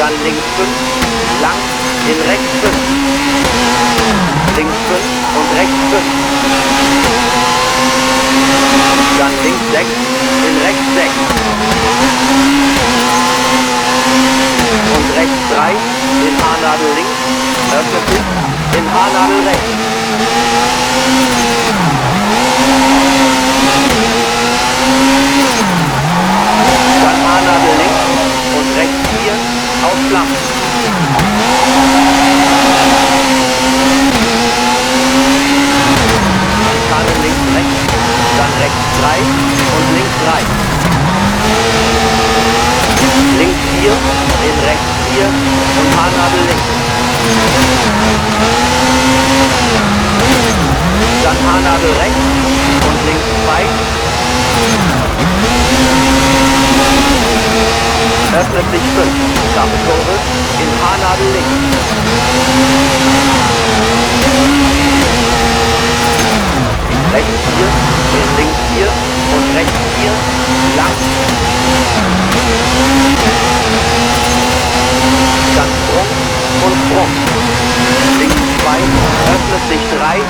Dann links 5, lang, in rechts 5. Links 5 und rechts 5. Dann links 6, in rechts 6. Und rechts 3, in Haarnadel links, öffnet sich, in Haarnadel rechts. Dann Haarnadel links und rechts 4, auf flach. Schikane links rechts, dann rechts 3 und links 3. Links 4, in rechts 4 und Haarnadel links. Dann Haarnadel rechts und links 2. Öffnet sich 5, scharfe Kurve, in Haarnadel links. Rechts 4, in links 4 und rechts 4, lang. Dann Sprung und Sprung. Links 2, öffnet sich 3.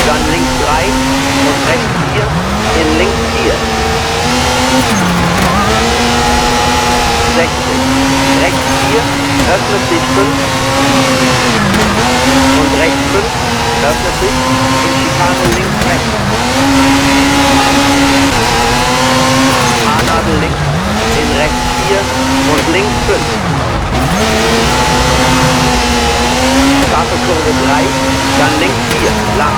Dann links 3 und rechts 4, in links 4. 60, rechts 4, öffnet sich 5 und rechts 5, öffnet sich in Schikane links rechts. Haarnadel links, in rechts 4 und links 5. Scharfe Kurve 3, dann links 4, lang.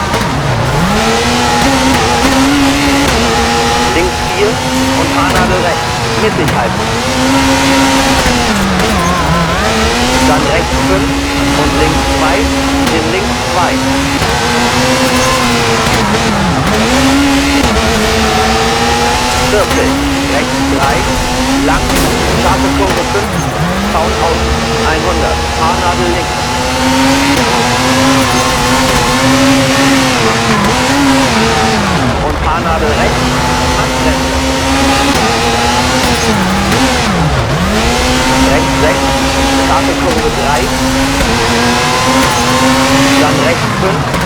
Links 4 und Haarnadel rechts, mittig halten. Dann rechts 5 und links 2, in links 2. 40, rechts 3, lang, scharfe Kurve 5, Zaun außen, 100, Haarnadel links. Und Haarnadel rechts, Handbremse. Rechts 6, scharfe Kurve 3, dann rechts 5